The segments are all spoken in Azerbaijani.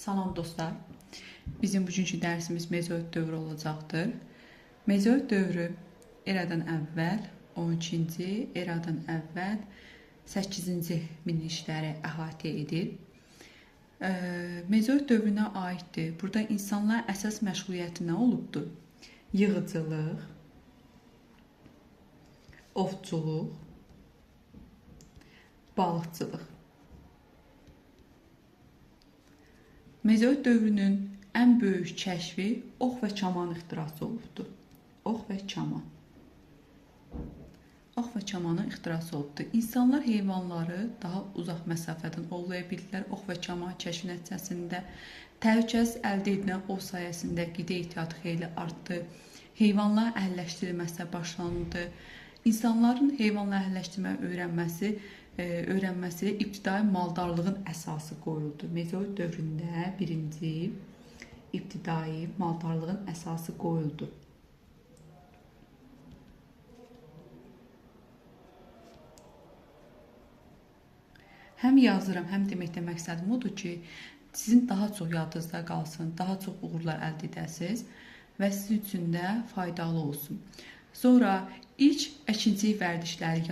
Salam dostlar. Bizim bugünkü dərsimiz Mezoid dövrü olacaqdır. Mezoid dövrü eradan əvvəl 12-ci, eradan əvvəl 8-ci minillikləri əhatə edir. Mezoid dövrünə aiddir. Burada insanların əsas məşğuliyyəti nə olubdur? Yığıcılıq, ovçuluq, balıqçılıq. Mezoid dövrünün ən böyük kəşfi ox və kaman ixtirası olubdur. Ox və kaman. Ox və kamanın ixtirası olubdur. İnsanlar heyvanları daha uzaq məsafədən ovlaya bildilər. Ox və kaman kəşfi nəticəsində təhlükəsiz əldə edilən ov sayəsində qida ehtiyatı xeyli artdı. Heyvanların əhəlləşdirilməsinə başlanıldı. İnsanların heyvanları əhəlləşdirməyi öyrənməsi ibtidai maldarlığın əsası qoyuldu. Mezoid dövründə birinci ibtidai maldarlığın əsası qoyuldu. Həm yazıram, həm deməkdə məqsədim odur ki, sizin daha çox yadınızda qalsın, daha çox uğurlar əldə edəsiniz və sizin üçün də faydalı olsun. Sonra ilk əkinçilik vərdişləri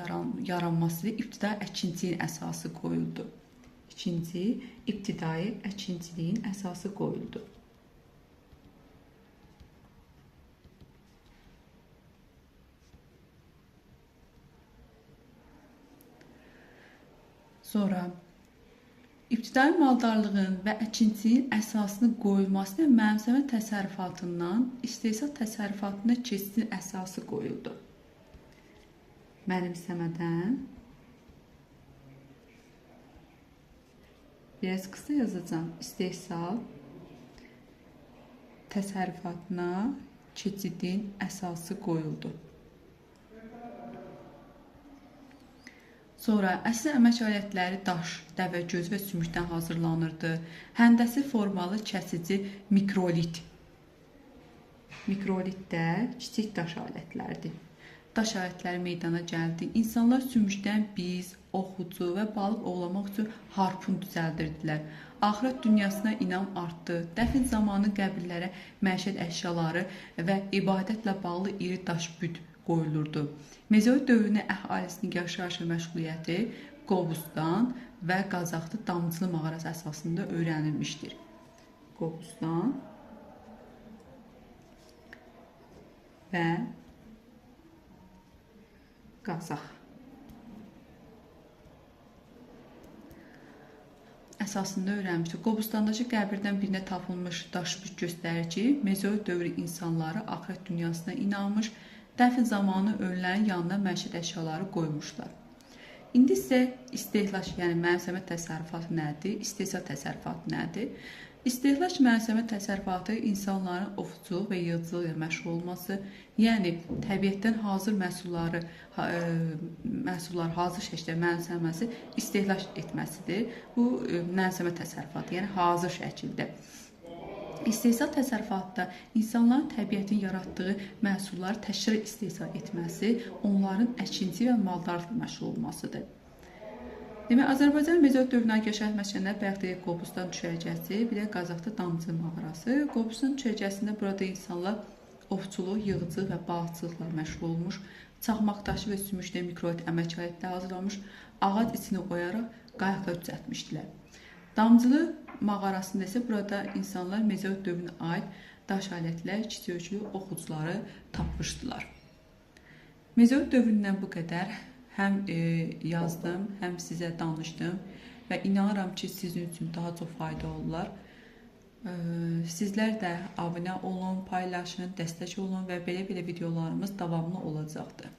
yaranması ilə ibtidai əkinçiliyin əsası qoyuldu. İkinci, ibtidai əkinçiliyin əsası qoyuldu. Sonra ibtidai maldarlığın və əkinçiliyin əsasını qoyulması ilə mənimsəmə təsərrüfatından istehsal təsərrüfatına keçidin əsası qoyuldu. Mənimsəmədən biraz qısa yazacağam. İstehsal təsərrüfatına keçidin əsası qoyuldu. Sonra əsl əmək alətləri daş, dəvə gözü və sümükdən hazırlanırdı. Həndəsi formalı kəsici mikrolit. Mikrolit də kiçik daş alətlərdir. Daş alətləri meydana gəldi. İnsanlar sümükdən biz, oxucu və balıq ovlamaq üçün harpun düzəldirdilər. Axirət dünyasına inam artdı. Dəfn zamanı qəbirlərə məişət əşyaları və ibadətlə bağlı iri daş büt qoyulurdu. Mezoid dövrünün əhalisinin yaşayış və məşğuliyyəti Qobustan və Qazaxda Damcılı mağarası əsasında öyrənilmişdir. Qobustan və Qazax əsasında öyrənmişdir. Qobustandakı qəbirdən birinə tapılmış daş büt göstərir ki, Mezoid dövrü insanları axirət dünyasına inanmış, dəfn zamanı ölülərin yanına məişət əşyaları qoymuşlar. İndi isə istehlak, yəni mənimsəmə təsərrüfatı nədir? İstehsal təsərrüfatı nədir? İstehlak mənimsəmə təsərrüfatı insanların ovçuluq və yığıcılıq ilə məşğul olması, yəni təbiətdən hazır məhsulları hazır şəkildə mənimsəməsi, istehlak etməsidir. Bu mənimsəmə təsərrüfatı, yəni hazır şəkildə. İstehsal təsərrüfatda insanların təbiətin yaratdığı məhsulları təkrar istehsal etməsi, onların əkinçilik və maldarlıqla məşğul olmasıdır. Demək, Azərbaycan Mezoid dövrünə yaşayış məskənləri bayaq deyək Qobustan düşərgəsi, bir də Qazaxda Damcı mağarası. Qobustan düşərgəsində burada insanlar ovçuluq, yığıcılıq və balıqçılıqla məşğul olmuş, çaxmaq daşı və sümüklə mikrolit əmək alətləri hazırlamış, ağac içini oyaraq qayıqlar düzəltmişdilər. Damcılı mağarasında isə burada insanlar Mezoid dövrünə aid daş alətlər, kiçik ölçülü oxucuları tapmışdılar. Mezoid dövründən bu qədər. Həm yazdım, həm sizə danışdım və inanıram ki, sizin üçün daha çox fayda olurlar. Sizlər də abunə olun, paylaşın, dəstək olun və belə-belə videolarımız davamlı olacaqdır.